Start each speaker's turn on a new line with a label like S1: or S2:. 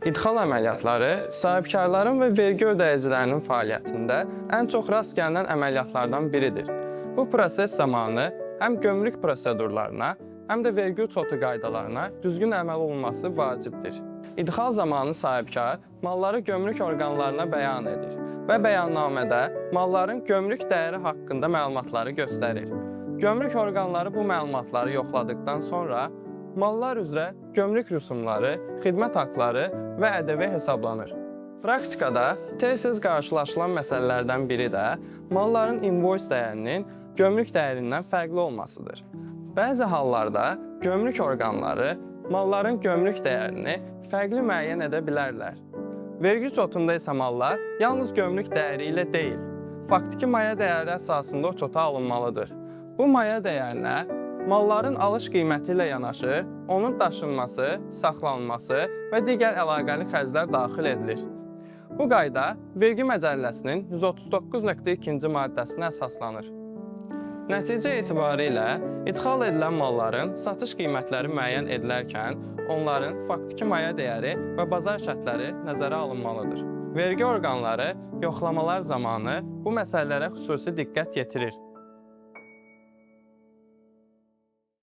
S1: İdxal əməliyyatları sahibkarların və vergi ödəyicilərinin fəaliyyətində ən çox rast gəlinən əməliyyatlardan biridir. Bu proses zamanı həm gömrük prosedurlarına, həm də vergi uçotu qaydalarına düzgün əməl olunması vacibdir. İdxal zamanı sahibkar malları gömrük orqanlarına bəyan edir və bəyannamədə malların gömrük dəyəri haqqında məlumatları göstərir. Gömrük orqanları bu məlumatları yoxladıqdan sonra mallar üzrə gömrük rüsumları, xidmət haqları və ƏDV hesablanır. Praktikada tez-tez qarşılaşılan məsələlərdən biri də malların invoice dəyərinin gömrük dəyərindən fərqli olmasıdır. Bəzi hallarda gömrük orqanları malların gömrük dəyərini fərqli müəyyən edə bilərlər. Vergi çotunda isə mallar yalnız gömrük dəyəri ilə deyil, faktiki maya dəyəri əsasında o çota alınmalıdır. Bu maya dəyərinə malların alış qiyməti ilə yanaşı, onun daşınması, saxlanılması və digər əlaqəli xərclər daxil edilir. Bu qayda Vergi Məcəlləsinin 139.2-ci maddəsinə əsaslanır. Nəticə etibarilə idxal edilən malların satış qiymətləri müəyyən edilərkən onların faktiki maya dəyəri və bazar şərtləri nəzərə alınmalıdır. Vergi orqanları yoxlamalar zamanı bu məsələlərə xüsusi diqqət yetirir.